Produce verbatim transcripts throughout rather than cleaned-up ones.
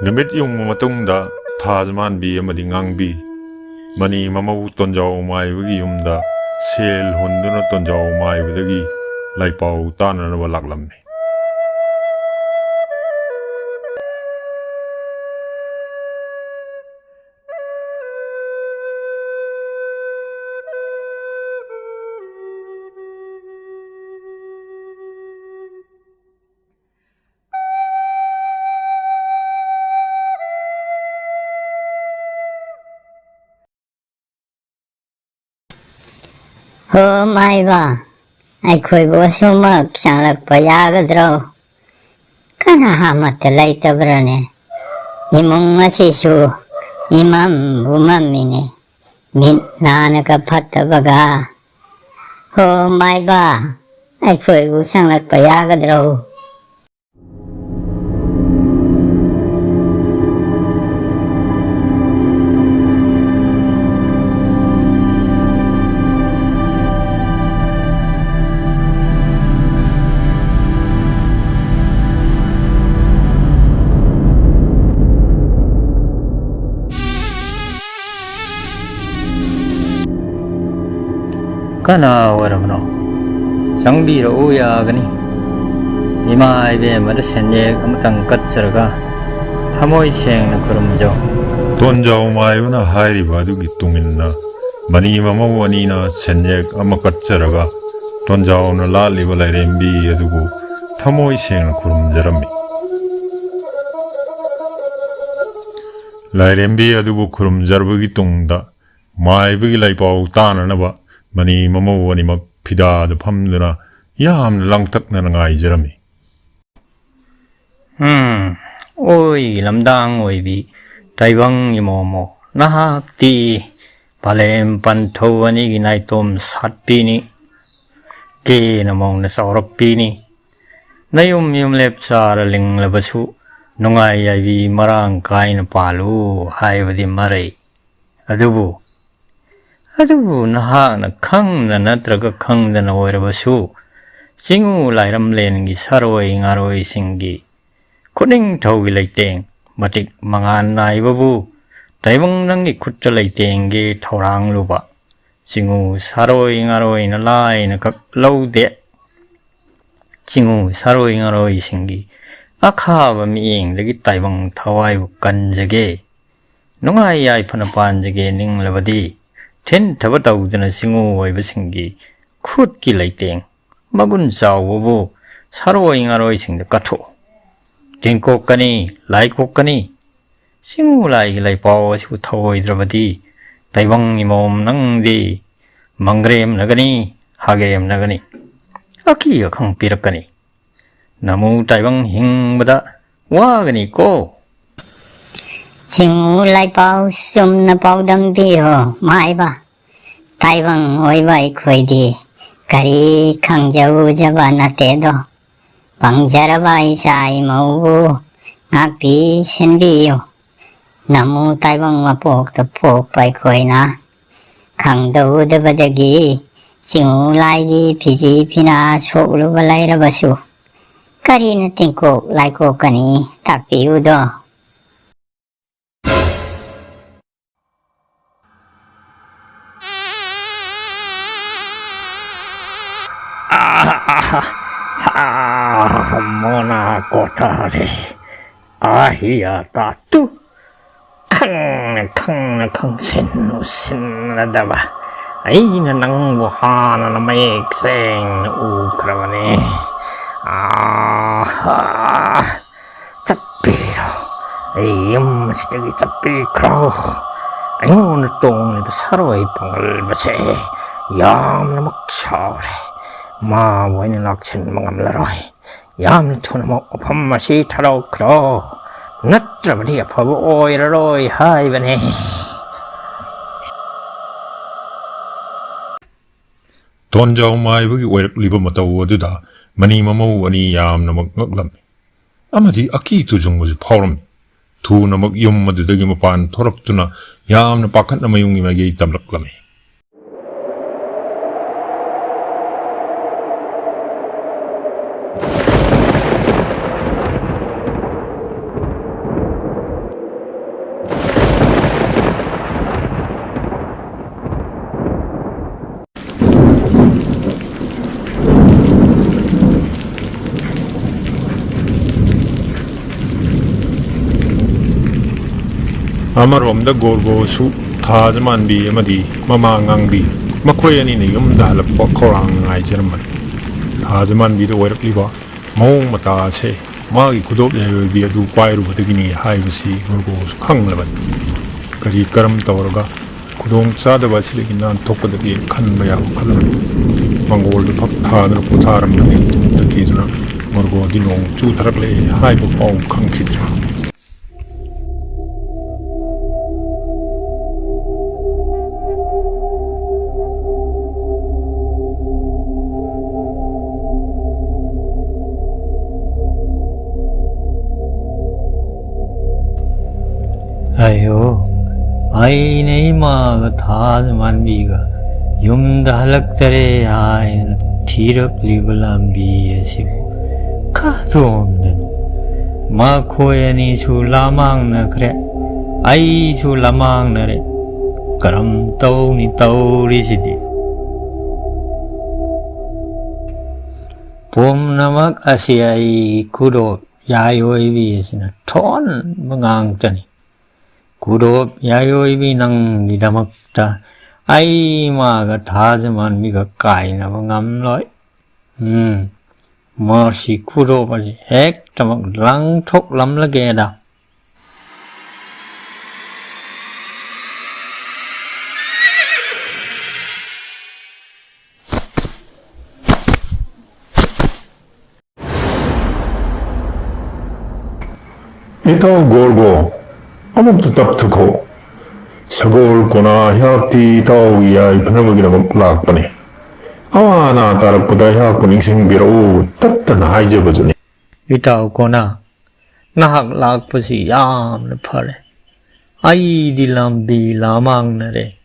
ꯅꯨꯃꯤꯠ ꯌꯨꯡꯕ ꯃꯇꯨꯡꯗ ꯊꯥꯖꯃꯥꯟꯕꯤ ꯑꯃꯗꯤ ꯉꯥꯡꯕꯤ ꯃꯅꯤ ꯃꯃꯧ ꯇꯣꯟꯖꯥꯎ ꯃꯥꯏꯕꯒꯤ ꯌꯨꯝꯗ ꯁꯦꯜ ꯍꯨꯟꯗꯨꯅ ꯇꯣꯟꯖꯥꯎ ꯃꯥꯏꯕꯗꯒꯤ ꯂꯥꯏꯄꯥꯎ ꯇꯥꯅꯅꯕ ꯂꯥꯛꯂꯝꯃꯤ꯫ ꯍꯣ ꯃꯥꯏꯕ, ꯑꯩꯈꯣꯏꯕꯨ ꯑꯁꯨꯃꯛ ꯆꯪꯂꯛꯄ ꯌꯥꯒꯗ꯭ꯔꯣ? ꯀꯅꯥ ꯑꯃꯠꯇ ꯂꯩꯇꯕ꯭ꯔꯅꯦ? ꯏꯃꯨꯡ ꯑꯁꯤꯁꯨ ꯏꯃꯝꯕꯨ ꯃꯝꯃꯤꯅꯦ꯫ ꯃꯤꯠ ꯅꯥꯅꯒ ꯐꯠꯇꯕꯒ꯫ ꯍꯣ ꯃꯥꯏꯕ, ꯑꯩꯈꯣꯏꯕꯨ ꯆꯪꯂꯛꯄ ꯌꯥꯒꯗ꯭ꯔꯣ? ꯀꯅꯥ ꯑꯣꯏꯔꯕꯅꯣ? ꯆꯪꯕꯤꯔꯛꯎ ꯌꯥꯒꯅꯤ꯫ ꯏꯃꯥ ꯏꯕꯦꯝꯃꯗ ꯁꯦꯟꯌꯦꯛ ꯑꯃꯇꯪ ꯀꯠꯆꯔꯒ ꯊꯃꯣꯏ ꯁꯦꯡꯅ ꯈꯨꯔꯨꯝꯖꯧ꯫ ꯇꯣꯟꯖꯥꯎ ꯃꯥꯏꯕꯅ ꯍꯥꯏꯔꯤꯕ ꯑꯗꯨꯒꯤ ꯇꯨꯡꯏꯟꯅ ꯃꯅꯤ ꯃꯃꯧ ꯑꯅꯤꯅ ꯁꯦꯟꯌꯦꯛ ꯑꯃ ꯀꯠꯆꯔꯒ ꯇꯣꯟꯖꯥꯎꯅ ꯂꯥꯠꯂꯤꯕ ꯂꯥꯏꯔꯦꯝꯕꯤ ꯑꯗꯨꯕꯨ ꯊꯃꯣꯏ ꯁꯦꯡꯅ ꯈꯨꯔꯨꯝꯖꯔꯝꯃꯤ꯫ ꯂꯥꯏꯔꯦꯝꯕꯤ ꯑꯗꯨꯕꯨ ꯈꯨꯔꯨꯝꯖꯔꯕꯒꯤ ꯇꯨꯡꯗ ꯃꯥꯏꯕꯒꯤ ꯂꯥꯏꯄꯥꯎ ꯇꯥꯅꯅꯕ ꯃꯅꯤ ꯃꯃꯧ ꯑꯅꯤꯃꯛ ꯐꯤꯗꯥꯗ ꯐꯝꯗꯨꯅ ꯌꯥꯝꯅ ꯂꯥꯡꯇꯛꯅꯅ ꯉꯥꯏꯖꯔꯝꯃꯤ꯫ ꯎꯝ, ꯑꯣꯏ ꯂꯝꯗꯥꯡ ꯑꯣꯏꯕꯤ ꯇꯥꯏꯕꯪ ꯏꯃꯣꯃꯣ, ꯅꯍꯥꯛꯇꯤ ꯄꯥꯂꯦꯝ ꯄꯟꯊꯧ ꯑꯅꯤꯒꯤ ꯅꯥꯏꯇꯣꯝ ꯁꯥꯠꯄꯤꯅꯤ, ꯀꯦꯅ ꯃꯧꯅ ꯆꯥꯎꯔꯛꯄꯤꯅꯤ꯫ ꯅꯌꯨꯝ ꯌꯨꯝꯂꯦꯞ ꯆꯥꯔ ꯂꯤꯡꯂꯕꯁꯨ ꯅꯨꯡꯉꯥꯏ ꯌꯥꯏꯕꯤ ꯃꯔꯥꯡ ꯀꯥꯏꯅ ꯄꯥꯜꯂꯨ ꯍꯥꯏꯕꯗꯤ ꯃꯔꯩ꯫ ꯑꯗꯨꯕꯨ, ꯑꯗꯨꯕꯨ ꯅꯍꯥꯛꯅ ꯈꯪꯅ ꯅꯠꯇ꯭ꯔꯒ ꯈꯪꯗꯅ ꯑꯣꯏꯔꯕꯁꯨ ꯆꯤꯡꯉꯨ ꯂꯥꯏꯔꯝꯂꯦꯟꯒꯤ ꯁꯥꯔꯣꯏ ꯉꯥꯔꯣꯏꯁꯤꯡꯒꯤ ꯈꯨꯅꯤꯡꯊꯧꯒꯤ ꯂꯩꯇꯦꯡ ꯃꯇꯤꯛ ꯃꯉꯥꯜ ꯅꯥꯏꯕꯕꯨ ꯇꯥꯏꯕꯪ ꯅꯪꯒꯤ ꯈꯨꯠꯇ ꯂꯩꯇꯦꯡꯒꯦ ꯊꯧꯔꯥꯡꯂꯨꯕ꯫ ꯆꯤꯡꯉꯨ ꯁꯥꯔꯣꯏ ꯉꯥꯔꯣꯏꯅ ꯂꯥꯏꯅ ꯀꯛ ꯂꯧꯗꯦ꯫ ꯆꯤꯡꯉꯨ ꯁꯥꯔꯣꯏ ꯉꯥꯔꯣꯏꯁꯤꯡꯒꯤ ꯑꯈꯥꯕ ꯃꯤꯠꯌꯦꯡꯗꯒꯤ ꯇꯥꯏꯕꯪ ꯊꯋꯥꯏꯕꯨ ꯀꯟꯖꯒꯦ꯫ ꯅꯨꯡꯉꯥꯏ ꯌꯥꯏꯐꯅ ꯄꯥꯟꯖꯒꯦ ꯅꯤꯡꯂꯕꯗꯤ ꯊꯤꯟꯊꯕ ꯇꯧꯗꯅ ꯆꯤꯡꯉꯨ ꯑꯣꯏꯕꯁꯤꯡꯒꯤ ꯈꯨꯠꯀꯤ ꯂꯩꯇꯦꯡ ꯃꯒꯨꯟ ꯆꯥꯎꯕꯕꯨ ꯁꯥꯔꯣꯏ ꯉꯥꯔꯣꯏꯁꯤꯡꯗ ꯀꯠꯊꯣꯛꯎ꯫ ꯇꯤꯡꯀꯣꯛꯀꯅꯤ, ꯂꯥꯏꯀꯣꯛꯀꯅꯤ꯫ ꯆꯤꯡꯉꯨ ꯂꯥꯏꯒꯤ ꯂꯩꯄꯥꯎ ꯑꯁꯤꯕꯨ ꯊꯧꯑꯣꯏꯗ꯭ꯔꯕꯗꯤ ꯇꯥꯏꯕꯪ ꯏꯃꯣꯝ ꯅꯪꯗꯤ ꯃꯪꯒ꯭ꯔꯦꯝꯅꯒꯅꯤ, ꯍꯥꯒꯦꯝꯅꯒꯅꯤ꯫ ꯑꯀꯤ ꯑꯈꯪ ꯄꯤꯔꯛꯀꯅꯤ꯫ ꯅꯃꯨ ꯇꯥꯏꯕꯪ ꯍꯤꯡꯕꯗ ꯋꯥꯒꯅꯤꯀꯣ꯫ ꯆꯤꯡꯉꯨ ꯂꯥꯏꯄꯥꯎ ꯆꯨꯝꯅ ꯄꯥꯎꯗꯝꯕꯤꯌꯣ ꯃꯥꯏꯕ꯫ ꯇꯥꯏꯕꯪ ꯑꯣꯏꯕ ꯑꯩꯈꯣꯏꯗꯤ ꯀꯔꯤ ꯈꯪꯖꯧꯖꯕ ꯅꯠꯇꯦꯗꯣ꯫ ꯄꯪꯖꯔꯕ ꯏꯆꯥ ꯏꯃꯧꯕꯨ ꯉꯥꯛꯄꯤ ꯁꯦꯟꯕꯤꯌꯨ꯫ ꯅꯃꯨ ꯇꯥꯏꯕꯪ ꯃꯄꯣꯛꯇ ꯄꯣꯛꯄ ꯑꯩꯈꯣꯏꯅ ꯈꯪꯗꯧꯗꯕꯗꯒꯤ ꯆꯤꯡꯉꯨ ꯂꯥꯏꯒꯤ ꯐꯤꯖꯤ ꯐꯤꯅꯥ ꯁꯣꯛꯂꯨꯕ ꯂꯩꯔꯕꯁꯨ ꯀꯔꯤꯅ ꯇꯤꯡꯀꯣꯛ ꯂꯥꯏꯀꯣꯛꯀꯅꯤ ꯇꯥꯛꯄꯤꯌꯨꯗꯣ꯫ ꯃꯣꯅꯥ ꯀꯣꯊꯥꯔꯦ꯫ ꯑꯥꯍꯤꯌꯥ ꯇꯥꯇꯨ꯫ ꯈꯪꯅ ꯈꯪꯅ ꯈꯪꯁꯤꯟ ꯎꯁꯤꯟꯅꯗꯕ ꯑꯩꯅ ꯅꯪꯕꯨ ꯍꯥꯟꯅꯅ ꯃꯌꯦꯛ ꯁꯦꯡꯅ ꯎꯈ꯭ꯔꯕꯅꯦ꯫ ꯑꯥꯍꯥ! ꯆꯠꯄꯤꯔꯣ꯫ ꯑꯩ ꯌꯨꯝ ꯑꯁꯤꯗꯒꯤ ꯆꯠꯄꯤꯈ꯭ꯔꯣ꯫ ꯑꯩꯉꯣꯟꯗ ꯇꯣꯡꯂꯤꯕ ꯁꯥꯔꯣꯏ ꯄꯥꯡꯒꯜꯕꯁꯦ ꯌꯥꯝꯅꯃꯛ ꯁꯥꯎꯔꯦ꯫ ꯃꯥꯕꯨ ꯑꯩꯅ ꯂꯥꯛꯁꯤꯟꯕ ꯉꯝꯂꯔꯣꯏ꯫ ꯌꯥꯝꯅ ꯊꯨꯅꯃꯛ ꯃꯐꯝ ꯑꯁꯤ ꯊꯥꯗꯣꯛꯈ꯭ꯔꯣ꯫ ꯅꯠꯇ꯭ꯔꯕꯗꯤ ꯑꯐꯕ ꯑꯣꯏꯔꯔꯣꯏ ꯍꯥꯏꯕꯅꯦ꯫ ꯇꯣꯟꯖꯥꯎ ꯃꯥꯏꯕꯒꯤ ꯑꯣꯏꯔꯛꯂꯤꯕ ꯃꯇꯧ ꯑꯗꯨꯗ ꯃꯅꯤ ꯃꯃꯧ ꯑꯅꯤ ꯌꯥꯝꯅꯃꯛ ꯉꯛꯂꯝꯃꯤ꯫ ꯑꯃꯗꯤ ꯑꯀꯤ ꯇꯨꯖꯨꯡꯕꯁꯨ ꯐꯥꯎꯔꯝꯃꯤ꯫ ꯊꯨꯅꯃꯛ ꯌꯨꯝ ꯑꯗꯨꯗꯒꯤ ꯃꯄꯥꯟ ꯊꯣꯔꯛꯇꯨꯅ ꯌꯥꯝꯅ ꯄꯥꯈꯠꯅ ꯃꯌꯨꯝꯒꯤ ꯃꯥꯏꯀꯩ ꯇꯝꯂꯛꯂꯝꯃꯤ꯫ ꯑꯃꯔꯣꯝꯗ ꯒꯣꯔꯒꯣꯁꯨ ꯊꯥꯖ ꯃꯥꯟꯕꯤ ꯑꯃꯗꯤ ꯃꯃꯥ ꯉꯥꯡꯕꯤ, ꯃꯈꯣꯏ ꯑꯅꯤꯅ ꯌꯨꯝꯗ ꯍꯜꯂꯛꯄ ꯈꯧꯔꯥꯡꯅ ꯉꯥꯏꯖꯔꯝꯕꯅꯤ꯫ ꯊꯥꯖ ꯃꯥꯟꯕꯤꯗ ꯑꯣꯏꯔꯛꯂꯤꯕ ꯃꯑꯣꯡ ꯃꯇꯥ ꯑꯁꯦ ꯃꯥꯒꯤ ꯈꯨꯗꯣꯞ ꯌꯥꯏꯑꯣꯏꯕꯤ ꯑꯗꯨ ꯄꯥꯏꯔꯨꯕꯗꯒꯤꯅꯤ ꯍꯥꯏꯕꯁꯤ ꯒꯣꯔꯒꯣꯁꯨ ꯈꯪꯂꯕꯅꯤ꯫ ꯀꯔꯤ ꯀꯔꯝ ꯇꯧꯔꯒ ꯈꯨꯗꯣꯡ ꯆꯥꯗꯕ ꯑꯁꯤꯗꯒꯤ ꯅꯥꯟꯊꯣꯛꯀꯗꯒꯦ ꯈꯟꯕ ꯌꯥꯕ ꯈꯜꯂꯕꯅꯤ꯫ ꯃꯪꯒꯣꯜꯗꯨ ꯐꯛ ꯊꯥꯗꯨꯅ ꯄꯣꯊꯥꯔꯝꯕꯅꯤ꯫ ꯇꯨꯝ ꯇꯨꯝꯈꯤꯗꯨꯅ ꯒꯣꯔꯒꯣꯗꯤ ꯅꯣꯡ ꯆꯨꯊꯔꯛꯂꯦ ꯍꯥꯏꯕ ꯐꯥꯎ ꯈꯪꯈꯤꯗ꯭ꯔꯦ꯫ ꯑꯌꯣ, ꯑꯩꯅ ꯏꯃꯥꯒ ꯊꯥꯖ ꯃꯥꯟꯕꯤꯒ ꯌꯨꯝꯗ ꯍꯜꯂꯛꯇꯔꯦ ꯍꯥꯏꯅ ꯊꯤꯔꯛꯂꯤꯕ ꯂꯝꯕꯤ ꯑꯁꯤꯕꯨ ꯀꯗꯣꯝꯗꯅꯣ? ꯃꯈꯣꯏ ꯑꯅꯤꯁꯨ ꯂꯥꯃꯥꯡꯅꯈ꯭ꯔꯦ, ꯑꯩꯁꯨ ꯂꯥꯃꯥꯡꯅꯔꯦ꯫ ꯀꯔꯝ ꯇꯧꯅꯤ ꯇꯧꯔꯤꯁꯤꯗꯤ? ꯄꯨꯝꯅꯃꯛ ꯑꯁꯤ ꯑꯩ ꯈꯨꯗꯣꯞ ꯌꯥꯏꯑꯣꯏꯕꯤ ꯑꯁꯤꯅ ꯊꯣꯟꯕ ꯉꯥꯛꯇꯅꯤ꯫ ꯈꯨꯗꯣꯞ ꯌꯥꯏꯑꯣꯏꯕꯤ, ꯅꯪꯒꯤꯗꯃꯛꯇ ꯑꯩ ꯏꯃꯥꯒ ꯊꯥꯖ ꯃꯥꯟꯕꯤꯒ ꯀꯥꯏꯅꯕ ꯉꯝꯂꯣꯏ꯫ ꯎꯝ, ꯃꯁꯤ ꯈꯨꯗꯣꯞ ꯑꯁꯤ ꯍꯦꯛꯇꯃꯛ ꯂꯪꯊꯣꯛꯂꯝꯂꯒꯦꯗ꯫ ꯏꯇꯥꯎ ꯒꯣꯔꯒꯣ, ꯑꯃꯨꯛꯇ ꯇꯞꯊꯨꯈꯣ꯫ ꯁꯒꯣꯜ ꯀꯣꯅꯥ ꯑꯩꯍꯥꯛꯇꯤ ꯏꯇꯥꯎꯒꯤ ꯌꯥꯏꯐꯅꯕꯒꯤꯗꯃꯛ ꯂꯥꯛꯄꯅꯤ꯫ ꯑꯋꯥ ꯑꯅꯥ ꯇꯥꯔꯛꯄꯗ ꯑꯩꯍꯥꯛꯄꯨ ꯅꯤꯡꯁꯤꯡꯕꯤꯔꯛꯎ ꯇꯠꯇꯅ ꯍꯥꯏꯖꯕꯗꯨꯅꯤ꯫ ꯏꯇꯥꯎ ꯀꯣꯅꯥ, ꯅꯍꯥꯛ ꯂꯥꯛꯄꯁꯤ ꯌꯥꯝꯅ ꯐꯔꯦ꯫ ꯑꯩꯗꯤ ꯂꯝꯕꯤ ꯂꯥꯃꯥꯡꯅꯔꯦ꯫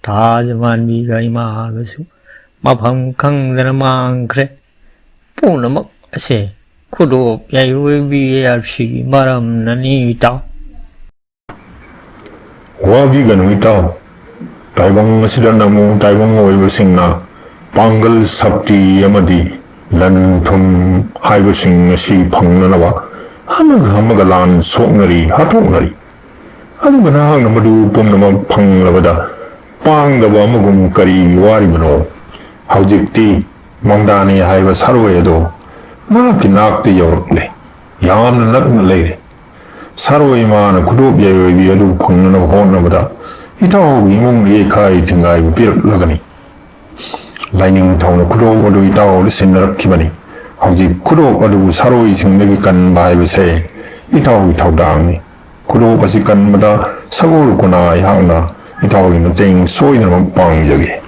ꯊꯥꯖ ꯃꯥꯟꯕꯤꯒ ꯏꯃꯥꯒꯁꯨ ꯃꯐꯝ ꯈꯪꯗꯅ ꯃꯥꯡꯈ꯭ꯔꯦ꯫ ꯄꯨꯝꯅꯃꯛ ꯑꯁꯦ ꯈꯨꯗꯣꯞ ꯌꯥꯏꯑꯣꯏꯕꯤ ꯑꯁꯤꯒꯤ ꯃꯔꯝꯅꯅꯤ ꯏꯇꯥꯎ꯫ ꯋꯥꯕꯤꯒꯅꯨ ꯏꯇꯥꯎ, ꯇꯥꯏꯕꯪ ꯑꯁꯤꯗ ꯅꯃꯨ ꯇꯥꯏꯕꯪ ꯑꯣꯏꯕꯁꯤꯡꯅ ꯄꯥꯡꯒꯜ ꯁꯛꯇꯤ ꯑꯃꯗꯤ ꯂꯟ ꯊꯨꯝ ꯍꯥꯏꯕꯁꯤꯡ ꯑꯁꯤ ꯐꯪꯅꯅꯕ ꯑꯃꯒ ꯑꯃꯒ ꯂꯥꯟ ꯁꯣꯛꯅꯔꯤ, ꯍꯥꯠꯇꯣꯛꯅꯔꯤ꯫ ꯑꯗꯨꯒ ꯅꯍꯥꯛꯅ ꯃꯗꯨ ꯄꯨꯝꯅꯃꯛ ꯐꯪꯂꯕꯗ ꯄꯥꯡꯗꯕ ꯑꯃꯒꯨꯝ ꯀꯔꯤꯒꯤ ꯋꯥꯔꯤꯕꯅꯣ? ꯍꯧꯖꯤꯛꯇꯤ ꯃꯪꯗꯥꯅꯤ ꯍꯥꯏꯕ ꯁꯥꯔꯣꯏ ꯑꯗꯣ ꯅꯍꯥꯛꯀꯤ ꯅꯥꯛꯇ ꯌꯧꯔꯛꯂꯦ꯫ ꯌꯥꯝꯅ ꯅꯛꯅ ꯂꯩꯔꯦ꯫ ꯁꯥꯔꯣꯏ ꯃꯥꯅ ꯈꯨꯗꯣꯞ ꯌꯥꯏꯔꯣꯏꯕꯤ ꯑꯗꯨ ꯐꯪꯅꯅꯕ ꯍꯣꯠꯅꯕꯗ ꯏꯇꯥꯎꯒꯤ ꯏꯃꯨꯡ ꯌꯩꯈꯥꯏ ꯊꯤꯡꯒꯥꯏꯕ ꯄꯤꯔꯛꯂꯒꯅꯤ꯫ ꯂꯥꯏꯅꯤꯡꯊꯧꯅ ꯈꯨꯗꯣꯞ ꯑꯗꯨ ꯏꯇꯥꯎꯗ ꯁꯤꯟꯅꯔꯛꯈꯤꯕꯅꯤ꯫ ꯍꯧꯖꯤꯛ ꯈꯨꯗꯣꯞ ꯑꯗꯨꯕꯨ ꯁꯥꯔꯣꯏꯁꯤꯡꯗꯒꯤ ꯀꯟꯕ ꯍꯥꯏꯕꯁꯦ ꯏꯇꯥꯎꯒꯤ ꯊꯧꯗꯥꯡꯅꯤ꯫ ꯈꯨꯗꯣꯞ ꯑꯁꯤ ꯀꯟꯕꯗ ꯁꯒꯣꯜ ꯀꯣꯅꯥ ꯑꯩꯍꯥꯛꯅ ꯏꯇꯥꯎꯒꯤ ꯃꯇꯦꯡ ꯁꯣꯏꯗꯅꯃꯛ ꯄꯥꯡꯖꯒꯦ꯫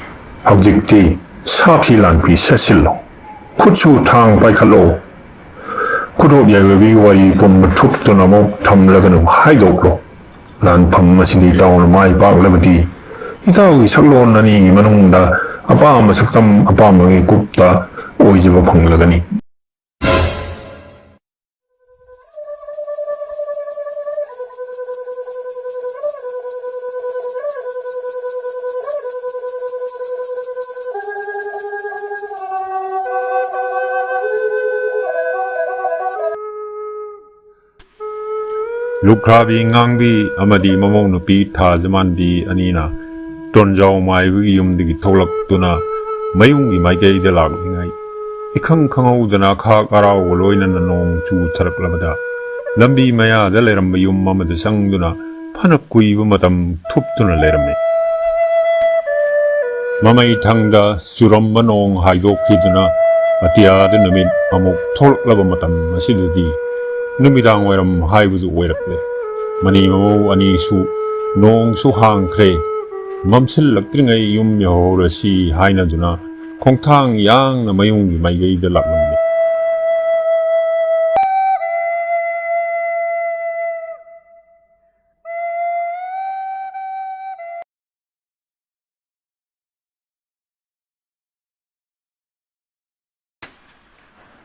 ꯍꯧꯖꯤꯛꯇꯤ ꯁꯥꯐꯤ ꯂꯥꯟꯐꯤ ꯁꯦꯠꯆꯤꯜꯂꯣ꯫ ꯈꯨꯠꯁꯨ ꯊꯥꯡ ꯄꯥꯏꯈꯠꯂꯣ꯫ ꯈꯨꯗꯣꯞ ꯌꯥꯏꯔꯣꯏꯕꯤꯒꯤ ꯋꯥꯔꯤ ꯄꯨꯝꯕ ꯊꯨꯞꯇꯨꯅ ꯑꯃꯨꯛ ꯊꯝꯂꯒꯅꯨ, ꯍꯥꯏꯗꯣꯛꯂꯣ꯫ ꯂꯥꯟꯐꯝ ꯑꯁꯤꯗ ꯏꯇꯥꯎꯅ ꯃꯥꯏ ꯄꯥꯛꯂꯕꯗꯤ ꯏꯇꯥꯎꯒꯤ ꯁꯛꯂꯣꯟ ꯑꯅꯤꯒꯤ ꯃꯅꯨꯡꯗ ꯑꯄꯥꯝꯕ ꯁꯛꯇꯝ ꯑꯄꯥꯝꯕ ꯃꯤꯀꯨꯞꯇ ꯑꯣꯏꯖꯕ ꯐꯪꯂꯒꯅꯤ꯫ ꯂꯨꯈ꯭ꯔꯥꯕꯤ ꯉꯥꯡꯕꯤ ꯑꯃꯗꯤ ꯃꯃꯧ ꯅꯨꯄꯤ ꯊꯥꯖꯃꯥꯟꯕꯤ ꯑꯅꯤꯅ ꯇꯣꯟꯖꯥꯎ ꯃꯥꯏꯕꯒꯤ ꯌꯨꯝꯗꯒꯤ ꯊꯣꯛꯂꯛꯇꯨꯅ ꯃꯌꯨꯝꯒꯤ ꯃꯥꯏꯀꯩꯗ ꯂꯥꯛꯂꯤꯉꯩ, ꯏꯈꯪ ꯈꯪꯍꯧꯗꯅ ꯈꯥꯛ ꯑꯔꯥꯎꯕ ꯂꯣꯏꯅꯅ ꯅꯣꯡ ꯆꯨꯊꯔꯛꯂꯕꯗ, ꯂꯝꯕꯤ ꯃꯌꯥꯗ ꯂꯩꯔꯝꯕ ꯌꯨꯝ ꯑꯃꯗ ꯆꯪꯗꯨꯅ ꯐꯅ ꯀꯨꯏꯕ ꯃꯇꯝ ꯊꯨꯞꯇꯨꯅ ꯂꯩꯔꯝꯃꯤ꯫ ꯃꯃꯩ ꯊꯪꯗ ꯆꯨꯔꯝꯕ ꯅꯣꯡ ꯍꯥꯏꯗꯣꯛꯈꯤꯗꯨꯅ ꯑꯇꯤꯌꯥꯗ ꯅꯨꯃꯤꯠ ꯑꯃꯨꯛ ꯊꯣꯛꯂꯛꯂꯕ ꯃꯇꯝ ꯑꯁꯤꯗꯗꯤ ꯅꯨꯃꯤꯗꯥꯡ ꯋꯥꯏꯔꯝ ꯍꯥꯏꯕꯗꯨ ꯑꯣꯏꯔꯛꯂꯦ꯫ ꯃꯅꯤ ꯃꯃꯧ ꯑꯅꯤꯁꯨ ꯅꯣꯡꯁꯨ ꯍꯥꯡꯈ꯭ꯔꯦ, ꯃꯝꯁꯤꯜꯂꯛꯇ꯭ꯔꯤꯉꯩ ꯌꯨꯝ ꯌꯧꯍꯧꯔꯁꯤ ꯍꯥꯏꯅꯗꯨꯅ ꯈꯣꯡꯊꯥꯡ ꯌꯥꯡꯅ ꯃꯌꯨꯝꯒꯤ ꯃꯥꯏꯀꯩꯗ ꯂꯥꯛꯂꯝꯃꯤ꯫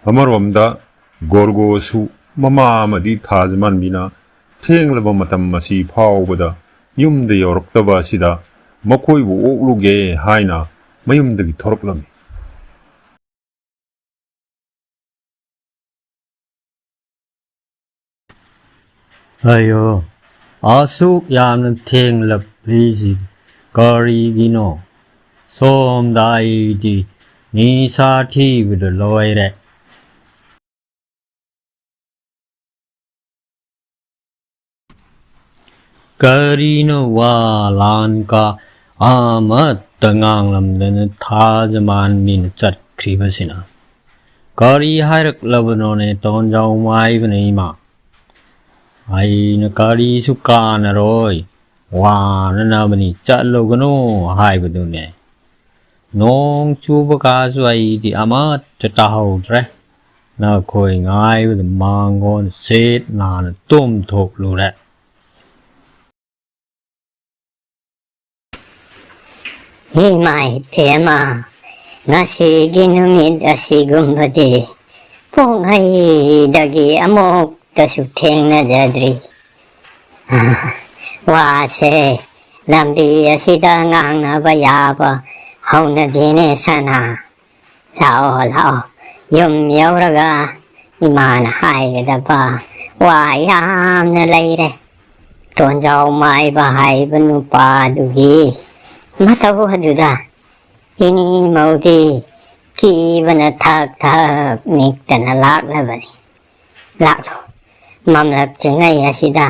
ꯑꯃꯔꯣꯝꯗ ꯒꯣꯔꯒꯣꯁꯨ ꯃꯃꯥ ꯑꯃꯗꯤ ꯊꯥꯖꯃꯥꯟꯕꯤꯅ ꯊꯦꯡꯂꯕ ꯃꯇꯝ ꯑꯁꯤ ꯐꯥꯎꯕꯗ ꯌꯨꯝꯗ ꯌꯧꯔꯛꯇꯕ ꯑꯁꯤꯗ ꯃꯈꯣꯏꯕꯨ ꯑꯣꯛꯂꯨꯒꯦ ꯍꯥꯏꯅ ꯃꯌꯨꯝꯗꯒꯤ ꯊꯣꯔꯛꯂꯝꯃꯤ꯫ ꯑꯌꯣ, ꯑꯁꯨꯛ ꯌꯥꯝꯅ ꯊꯦꯡꯂꯛꯂꯤꯁꯤ ꯀꯔꯤꯒꯤꯅꯣ? ꯁꯣꯝꯗ ꯑꯩꯗꯤ ꯅꯤꯁꯥ ꯊꯤꯕꯗ ꯂꯣꯏꯔꯦ꯫ ꯀꯔꯤꯅꯣ ꯋꯥ ꯂꯥꯟ ꯀꯥ ꯑꯃꯠꯇ ꯉꯥꯡꯂꯝꯗꯅ ꯊꯥꯖ ꯃꯥꯟꯕꯤꯅ ꯆꯠꯈ꯭ꯔꯤꯕꯁꯤꯅ? ꯀꯔꯤ ꯍꯥꯏꯔꯛꯂꯕꯅꯣꯅꯦ ꯇꯣꯟꯖꯥꯎ ꯃꯥꯏꯕꯅ ꯏꯃꯥ? ꯑꯩꯅ ꯀꯔꯤꯁꯨ ꯀꯥꯟꯅꯔꯣꯏ, ꯋꯥꯅꯅꯕꯅꯤ, ꯆꯠꯂꯨꯒꯅꯨ ꯍꯥꯏꯕꯗꯨꯅꯦ꯫ ꯅꯣꯡ ꯆꯨꯕ ꯀꯥꯁꯨ ꯑꯩꯗꯤ ꯑꯃꯠꯇ ꯇꯥꯍꯧꯗ꯭ꯔꯦ꯫ ꯅꯈꯣꯏ ꯉꯥꯏꯕꯗ ꯃꯥꯡꯒꯣꯟ ꯁꯤꯠ ꯅꯥꯟꯅ ꯇꯨꯝꯊꯣꯛꯂꯨꯔꯦ꯫ ꯏꯃꯥ ꯏꯕꯦꯝꯃ, ꯉꯁꯤꯒꯤ ꯅꯨꯃꯤꯠ ꯑꯁꯤꯒꯨꯝꯕꯗꯤ ꯄꯣꯛꯉꯩꯗꯒꯤ ꯑꯃꯨꯛꯇꯁꯨ ꯊꯦꯡꯅꯖꯗ꯭ꯔꯤ꯫ ꯋꯥꯁꯦ ꯂꯝꯕꯤ ꯑꯁꯤꯗ ꯉꯥꯡꯅꯕ ꯌꯥꯕ ꯍꯧꯅꯗꯦꯅꯦ ꯁꯅꯥ꯫ ꯂꯥꯛꯑꯣ, ꯂꯥꯛꯑꯣ, ꯌꯨꯝ ꯌꯧꯔꯒ ꯏꯃꯥꯅ ꯍꯥꯏꯒꯗꯕ ꯋꯥ ꯌꯥꯝꯅ ꯂꯩꯔꯦ꯫ ꯇꯣꯟꯖꯥꯎ ꯃꯥꯏꯕ ꯍꯥꯏꯕ ꯅꯨꯄꯥꯗꯨꯒꯤ ꯃꯇꯧ ꯑꯗꯨꯗ ꯏꯅꯤ ꯃꯧꯗꯤ ꯀꯤꯕꯅ ꯊꯛ ꯊꯛ ꯅꯤꯛꯇꯅ ꯂꯥꯛꯂꯕꯅꯤ꯫ ꯂꯥꯛꯂꯣ, ꯃꯝꯂꯛꯇ꯭ꯔꯤꯉꯩ ꯑꯁꯤꯗ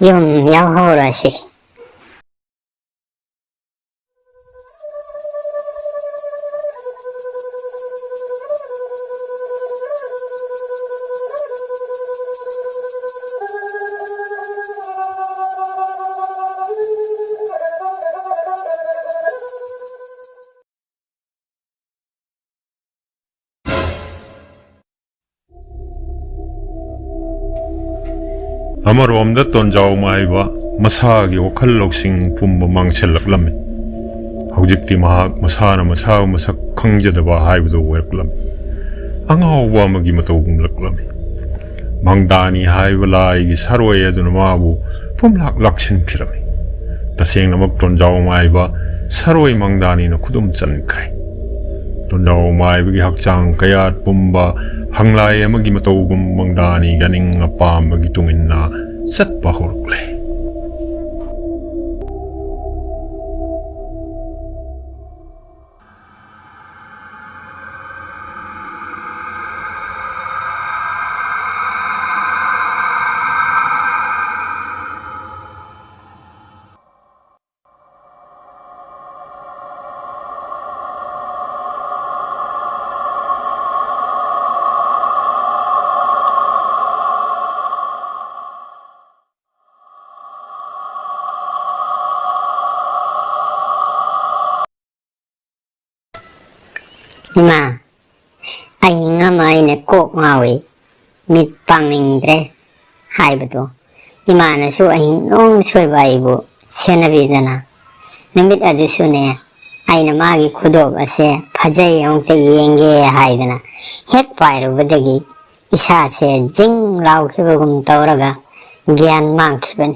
ꯌꯨꯝ ꯌꯧꯍꯧꯔꯁꯤ꯫ ꯑꯃꯔꯣꯝꯗ ꯇꯣꯟꯖꯥꯎ ꯃꯥꯏꯕ ꯃꯁꯥꯒꯤ ꯋꯥꯈꯜ ꯂꯧꯁꯤꯡ ꯄꯨꯝꯕ ꯃꯥꯡꯁꯤꯜꯂꯛꯂꯝꯃꯤ꯫ ꯍꯧꯖꯤꯛꯇꯤ ꯃꯍꯥꯛ ꯃꯁꯥꯅ ꯃꯁꯥꯕꯨ ꯃꯁꯛ ꯈꯪꯖꯗꯕ ꯍꯥꯏꯕꯗꯨ ꯑꯣꯏꯔꯛꯂꯝꯃꯤ꯫ ꯑꯉꯥꯎꯕ ꯑꯃꯒꯤ ꯃꯇꯧ ꯒꯨꯝꯂꯛꯂꯝꯃꯤ꯫ ꯃꯪꯗꯥꯅꯤ ꯍꯥꯏꯕ ꯂꯥꯏꯒꯤ ꯁꯥꯔꯣꯏ ꯑꯗꯨꯅ ꯃꯥꯕꯨ ꯄꯨꯝꯂꯥꯛ ꯂꯥꯛꯁꯤꯟꯈꯤꯔꯝꯃꯤ꯫ ꯇꯁꯦꯡꯅꯃꯛ ꯇꯣꯟꯖꯥꯎ ꯃꯥꯏꯕ ꯁꯥꯔꯣꯏ ꯃꯪꯗꯥꯅꯤꯅ ꯈꯨꯗꯨꯝ ꯆꯟꯈ꯭ꯔꯦ꯫ ꯇꯣꯟꯖꯥꯎ ꯃꯥꯏꯕꯒꯤ ꯍꯛꯆꯥꯡ ꯀꯌꯥꯠ ꯄꯨꯝꯕ ꯍꯪꯂꯥꯏ ꯑꯃꯒꯤ ꯃꯇꯧꯒꯨꯝ ꯃꯪꯗꯥꯅꯤꯒꯤ ꯑꯅꯤꯡ ꯑꯄꯥꯝꯕꯒꯤ ꯇꯨꯡꯏꯟꯅ ꯆꯠꯄ ꯍꯧꯔꯛꯂꯦ꯫ ꯑꯍꯤꯡ ꯑꯃ ꯑꯩꯅ ꯀꯣꯛ ꯉꯥꯎꯏ, ꯃꯤꯠ ꯄꯥꯡꯅꯤꯡꯗ꯭ꯔꯦ ꯍꯥꯏꯕꯗꯣ, ꯏꯃꯥꯅꯁꯨ ꯑꯍꯤꯡ ꯅꯣꯡ ꯁꯣꯏꯕ ꯑꯩꯕꯨ ꯁꯦꯟꯅꯕꯤꯗꯅ, ꯅꯨꯃꯤꯠ ꯑꯗꯨꯁꯨꯅꯦ, ꯑꯩꯅ ꯃꯥꯒꯤ ꯈꯨꯗꯣꯞ ꯑꯁꯦ ꯐꯖꯩ, ꯑꯃꯨꯛꯇ ꯌꯦꯡꯒꯦ ꯍꯥꯏꯗꯅ ꯍꯦꯛ ꯄꯥꯏꯔꯨꯕꯗꯒꯤ ꯏꯁꯥꯁꯦ ꯖꯤꯡ ꯂꯥꯎꯈꯤꯕꯒꯨꯝ ꯇꯧꯔꯒ ꯒ꯭ꯌꯥꯟ ꯃꯥꯡꯈꯤꯕꯅꯤ꯫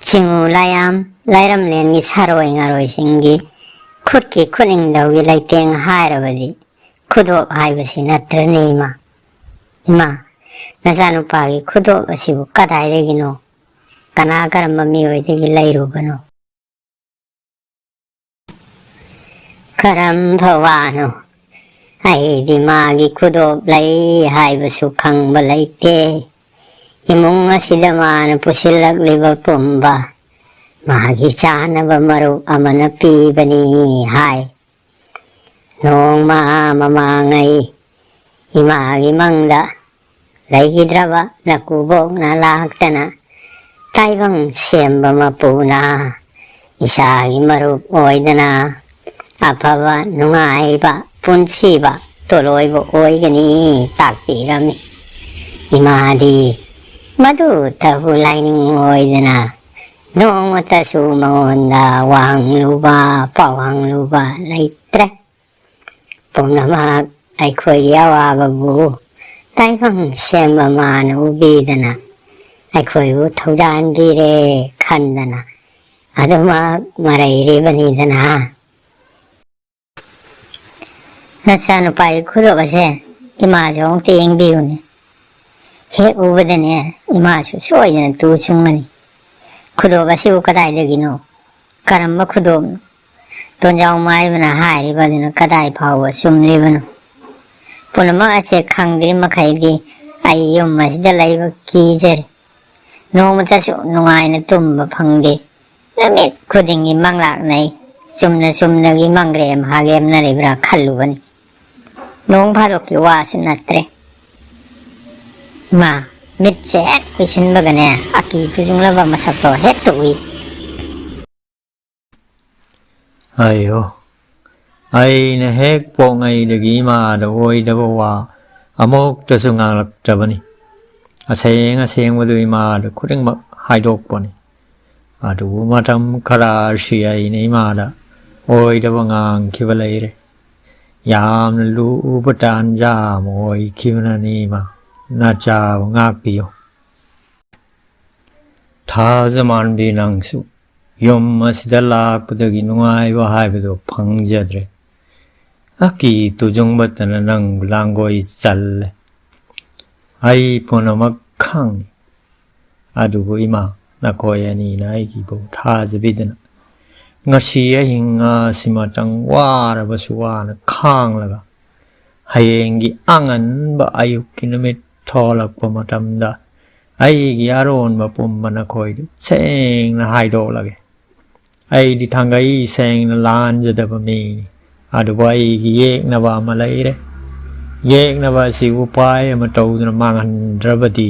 ꯆꯤꯡꯉꯨ ꯂꯥꯏꯌꯥꯝ, ꯂꯥꯏꯔꯝꯂꯦꯟꯒꯤ ꯁꯥꯔꯣꯏ ꯉꯥꯔꯣꯏꯁꯤꯡꯒꯤ ꯈꯨꯠꯀꯤ ꯈꯨꯠꯅꯤꯡꯊꯧꯒꯤ ꯂꯩꯇꯦꯡ ꯍꯥꯏꯔꯕꯗꯤ ꯈꯨꯗꯣꯞ ꯍꯥꯏꯕꯁꯤ ꯅꯠꯇ꯭ꯔꯅꯦ, ꯏꯃꯥ? ꯏꯃꯥ, ꯅꯆꯥꯅꯨꯄꯥꯒꯤ ꯈꯨꯗꯣꯞ ꯑꯁꯤꯕꯨ ꯀꯗꯥꯏꯗꯒꯤꯅꯣ? ꯀꯅꯥ ꯀꯔꯝꯕ ꯃꯤꯑꯣꯏꯗꯒꯤ ꯂꯩꯔꯨꯕꯅꯣ? ꯀꯔꯝꯕ ꯋꯥꯅꯣ? ꯑꯩꯗꯤ ꯃꯥꯒꯤ ꯈꯨꯗꯣꯞ ꯂꯩ ꯍꯥꯏꯕꯁꯨ ꯈꯪꯕ ꯂꯩꯇꯦ꯫ ꯏꯃꯨꯡ ꯑꯁꯤꯗ ꯃꯥꯅ ꯄꯨꯁꯤꯜꯂꯛꯂꯤꯕ ꯄꯨꯝꯕ ꯃꯥꯒꯤ ꯆꯥꯅꯕ ꯃꯔꯨꯞ ꯑꯃꯅ ꯄꯤꯕꯅꯤ ꯍꯥꯏ꯫ ꯅꯣꯡꯃ ꯃꯃꯥꯡꯉꯩ ꯏꯃꯥꯒꯤ ꯃꯪꯗ ꯂꯩꯈꯤꯗ꯭ꯔꯕ ꯅꯀꯨꯕꯣꯛꯅ ꯂꯥꯛꯇꯅ, ꯇꯥꯏꯕꯪ ꯁꯦꯝꯕ ꯃꯄꯨꯅ ꯏꯁꯥꯒꯤ ꯃꯔꯨꯞ ꯑꯣꯏꯗꯅ ꯑꯐꯕ ꯅꯨꯡꯉꯥꯏꯕ ꯄꯨꯟꯁꯤꯕ ꯇꯣꯂꯣꯏꯕ ꯑꯣꯏꯒꯅꯤ ꯇꯥꯛꯄꯤꯔꯝꯃꯤ꯫ ꯏꯃꯥꯗꯤ ꯃꯗꯨꯇꯕꯨ ꯂꯥꯏꯅꯤꯡ ꯑꯣꯏꯗꯅ ꯅꯣꯡꯃꯇꯁꯨ ꯃꯉꯣꯟꯗ ꯋꯥ ꯍꯪꯂꯨꯕ, ꯄꯥꯎ ꯍꯪꯂꯨꯕ ꯂꯩꯇ꯭ꯔꯦ꯫ ꯄꯨꯝꯅꯃꯛ ꯑꯩꯈꯣꯏꯒꯤ ꯑꯋꯥꯕꯕꯨ ꯇꯥꯏꯕꯪ ꯁꯦꯝꯕ ꯃꯥꯅ ꯎꯕꯤꯗꯅ ꯑꯩꯈꯣꯏꯕꯨ ꯊꯧꯖꯥꯟꯕꯤꯔꯦ ꯈꯟꯗꯅ ꯑꯗꯨꯃꯛ ꯃꯔꯩꯔꯤꯕꯅꯤꯗꯅ꯫ ꯅꯆꯥꯅꯨꯄꯥꯒꯤ ꯈꯨꯗꯣꯞ ꯑꯁꯦ ꯏꯃꯥꯁꯨ ꯑꯃꯨꯛꯇ ꯌꯦꯡꯕꯤꯌꯨꯅꯦ꯫ ꯍꯦꯛ ꯎꯕꯗꯅꯦ ꯏꯃꯥꯁꯨ ꯁꯣꯏꯗꯅ ꯇꯨ ꯆꯨꯡꯒꯅꯤ꯫ ꯈꯨꯗꯣꯞ ꯑꯁꯤꯕꯨ ꯀꯗꯥꯏꯗꯒꯤꯅꯣ? ꯀꯔꯝꯕ ꯈꯨꯗꯣꯞꯅꯣ? ꯇꯣꯟꯖꯥꯎ ꯃꯥꯏꯕꯅ ꯍꯥꯏꯔꯤꯕ ꯑꯗꯨꯅ ꯀꯗꯥꯏ ꯐꯥꯎꯕ ꯆꯨꯝꯂꯤꯕꯅꯣ? ꯄꯨꯝꯅꯃꯛ ꯑꯁꯦ ꯈꯪꯗ꯭ꯔꯤ ꯃꯈꯩꯗꯤ ꯑꯩ ꯌꯨꯝ ꯑꯁꯤꯗ ꯂꯩꯕ ꯀꯤꯖꯔꯦ꯫ ꯅꯣꯡꯃꯇꯁꯨ ꯅꯨꯡꯉꯥꯏꯅ ꯇꯨꯝꯕ ꯐꯪꯗꯦ꯫ ꯅꯨꯃꯤꯠ ꯈꯨꯗꯤꯡꯒꯤ ꯃꯪꯂꯥꯛꯅꯩ꯫ ꯆꯨꯝꯅ ꯆꯨꯝꯅꯒꯤ ꯃꯪꯒ꯭ꯔꯦꯝ ꯍꯥꯒꯦꯝꯅꯔꯤꯕ꯭ꯔꯥ ꯈꯜꯂꯨꯕꯅꯤ꯫ ꯅꯣꯡ ꯐꯥꯗꯣꯛꯀꯤ ꯋꯥꯁꯨ ꯅꯠꯇ꯭ꯔꯦ꯫ ꯃꯥ, ꯃꯤꯠꯁꯦ ꯍꯦꯛ ꯀꯨꯏꯁꯤꯟꯕꯒꯅꯦ, ꯑꯀꯤ ꯇꯨꯖꯨꯡꯂꯕ ꯃꯁꯛꯇꯣ ꯍꯦꯛꯇ ꯎꯏ꯫ ꯑꯌꯣ, ꯑꯩꯅ ꯍꯦꯛ ꯄꯣꯛꯉꯩꯗꯒꯤ ꯏꯃꯥꯗ ꯑꯣꯏꯗꯕ ꯋꯥ ꯑꯃꯨꯛꯇꯁꯨ ꯉꯥꯡꯂꯛꯇꯕꯅꯤ꯫ ꯑꯁꯦꯡ ꯑꯁꯦꯡꯕꯗꯨ ꯏꯃꯥꯗ ꯈꯨꯗꯤꯡꯃꯛ ꯍꯥꯏꯗꯣꯛꯄꯅꯤ꯫ ꯑꯗꯨꯕꯨ ꯃꯇꯝ ꯈꯔ ꯑꯁꯤ ꯑꯩꯅ ꯏꯃꯥꯗ ꯑꯣꯏꯗꯕ ꯉꯥꯡꯈꯤꯕ ꯂꯩꯔꯦ꯫ ꯌꯥꯝꯅ ꯂꯨꯕ ꯇꯥꯟꯖꯥ ꯑꯃ ꯑꯣꯏꯈꯤꯕꯅꯅꯤ ꯏꯃꯥ꯫ ꯅꯆꯥꯕꯨ ꯉꯥꯛꯄꯤꯌꯨ꯫ ꯊꯥꯖꯃꯥꯟꯕꯤ, ꯅꯪꯁꯨ ꯌꯨꯝ ꯑꯁꯤꯗ ꯂꯥꯛꯄꯗꯒꯤ ꯅꯨꯡꯉꯥꯏꯕ ꯍꯥꯏꯕꯗꯨ ꯐꯪꯖꯗ꯭ꯔꯦ꯫ ꯑꯀꯤ ꯇꯨꯖꯨꯡꯕꯇꯅ ꯅꯪꯕꯨ ꯂꯥꯡꯒꯣꯏ ꯆꯜꯂꯦ꯫ ꯑꯩ ꯄꯨꯝꯅꯃꯛ ꯈꯪꯏ꯫ ꯑꯗꯨꯕꯨ ꯏꯃꯥ, ꯅꯈꯣꯏ ꯑꯅꯤꯅ ꯑꯩꯒꯤꯕꯨ ꯊꯥꯖꯕꯤꯗꯅ ꯉꯁꯤ ꯑꯍꯤꯡ ꯑꯁꯤꯃꯇꯪ ꯋꯥꯔꯕꯁꯨ ꯋꯥꯅ ꯈꯥꯡꯂꯒ ꯍꯌꯦꯡꯒꯤ ꯑꯉꯟꯕ ꯑꯌꯨꯛꯀꯤ ꯅꯨꯃꯤꯠ ꯊꯣꯛꯂꯛꯄ ꯃꯇꯝꯗ ꯑꯩꯒꯤ ꯑꯔꯣꯟꯕ ꯄꯨꯝꯕ ꯅꯈꯣꯏꯗ ꯁꯦꯡꯅ ꯍꯥꯏꯗꯣꯛꯂꯒꯦ꯫ ꯑꯩꯗꯤ ꯊꯥꯡꯒꯩ ꯁꯦꯡꯅ ꯂꯥꯟꯖꯗꯕ ꯃꯤꯅꯤ꯫ ꯑꯗꯨꯕꯨ ꯑꯩꯒꯤ ꯌꯦꯛꯅꯕ ꯑꯃ ꯂꯩꯔꯦ꯫ ꯌꯦꯛꯅꯕ ꯑꯁꯤ ꯎꯄꯥꯏ ꯑꯃ ꯇꯧꯗꯨꯅ ꯃꯥꯡꯍꯟꯗ꯭ꯔꯕꯗꯤ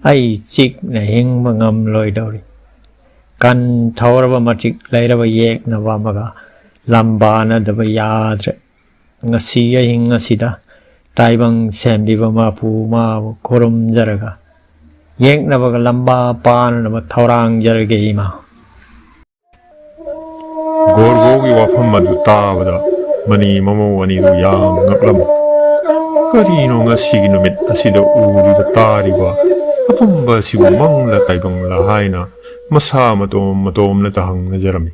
ꯑꯩ ꯆꯤꯛꯅ ꯍꯤꯡꯕ ꯉꯝꯂꯣꯏꯗꯧꯔꯤ꯫ ꯀꯟ ꯊꯧꯔꯕ ꯃꯇꯤꯛ ꯂꯩꯔꯕ ꯌꯦꯛꯅꯕ ꯑꯃꯒ ꯂꯝꯕꯥꯅꯗꯕ ꯌꯥꯗ꯭ꯔꯦ꯫ ꯉꯁꯤ ꯑꯍꯤꯡ ꯑꯁꯤꯗ ꯇꯥꯏꯕꯪ ꯁꯦꯝꯕꯤꯕ ꯃꯄꯨ ꯃꯥꯕꯨ ꯈꯨꯔꯨꯝꯖꯔꯒ ꯌꯦꯛꯅꯕꯒ ꯂꯝꯕꯥ ꯄꯥꯅꯅꯕ ꯊꯧꯔꯥꯡꯖꯔꯒꯦ ꯏꯃꯥ꯫ ꯒꯣꯔꯒꯣꯒꯤ ꯋꯥꯐꯝ ꯑꯗꯨ ꯇꯥꯕꯗ ꯃꯅꯤ ꯃꯃꯧ ꯑꯅꯤꯗꯨ ꯌꯥꯝ ꯉꯛꯂꯝꯃꯤ꯫ ꯀꯔꯤꯅꯣ ꯉꯁꯤꯒꯤ ꯅꯨꯃꯤꯠ ꯑꯁꯤꯗ ꯎꯔꯤꯕ ꯇꯥꯔꯤꯕ ꯑꯄꯨꯝꯕ ꯑꯁꯤꯕꯨ ꯃꯪꯂ ꯇꯥꯏꯕꯪꯂ ꯍꯥꯏꯅ ꯃꯁꯥ ꯃꯇꯣꯝ ꯃꯇꯣꯝꯅꯇ ꯍꯪꯅꯖꯔꯝꯃꯤ꯫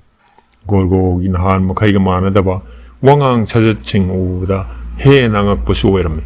ꯒꯣꯔꯒꯣꯒꯤ ꯅꯍꯥꯟ ꯃꯈꯩꯒ ꯃꯥꯟꯅꯗꯕ ꯋꯥꯉꯥꯡ ꯁꯥꯖꯠꯁꯤꯡ ꯎꯕꯗ ꯍꯦꯟꯅ ꯑꯉꯛꯄꯁꯨ ꯑꯣꯏꯔꯝꯃꯤ꯫